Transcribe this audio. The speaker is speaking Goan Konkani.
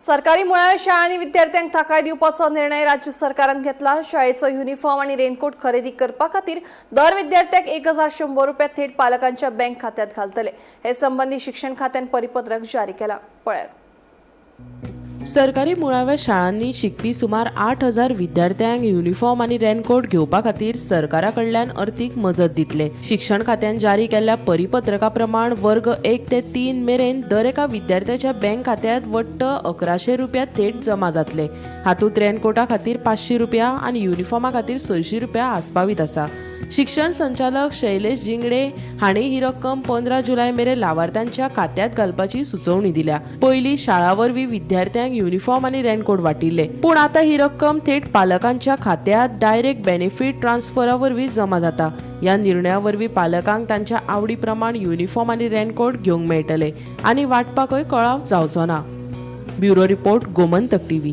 सरकारी मुळाव्या शाळांनी विद्यार्थ्यांक थाकाय दिवपाचो निर्णय राज्य सरकारान घेतला. शाळेचो युनिफॉर्म आनी रेनकोट खरेदी करपा खातीर दर विद्यार्थ्याक 1100 रुपया थेट पालकांच्या बँक खात्यात घालतले. हे संबंदी शिक्षण खात्यान परिपत्रक जारी केला. पळयात. सरकारी मुळाव्या शाळांनी शिकपी सुमार 8000 विद्यार्थ्यांक युनिफॉर्म आनी रेनकोट घेवपा खातीर सरकारा कडल्यान अर्थीक मजत दितले. शिक्षण खात्यान जारी केल्ल्या परिपत्रका प्रमाण वर्ग 1 ते 3 मेरेन दर एका विद्यार्थ्याच्या बँक खात्यांत वट्ट 1100 रुपया थेट जमा जातले. हातूंत रेनकोटा खातीर 500 रुपया आनी युनिफॉर्मा खातीर 600 रुपया आस्पावीत आसा. शिक्षण संचालक शैलेश जिंगडे हांणी ही रक्कम 15 जुलय मेरेन लावार्थ्यांच्या खात्यात घालपाची सुचोवणी दिल्या. पयलीं शाळा वरवीं विद्यार्थ्यांक युनिफॉर्म आनी रेनकोट वाटिल्ले, पूण आतां ही रक्कम थेट पालकांच्या खात्यात डायरेक्ट बेनिफीट ट्रान्सफरा वरवीं जमा जाता. ह्या निर्णया वरवीं पालकांक तांच्या आवडी प्रमाण युनिफॉर्म आनी रेनकोट घेवंक मेळटले आनी वांटपाकय कळाव जावचो ना. Bureau report, Gomantak TV.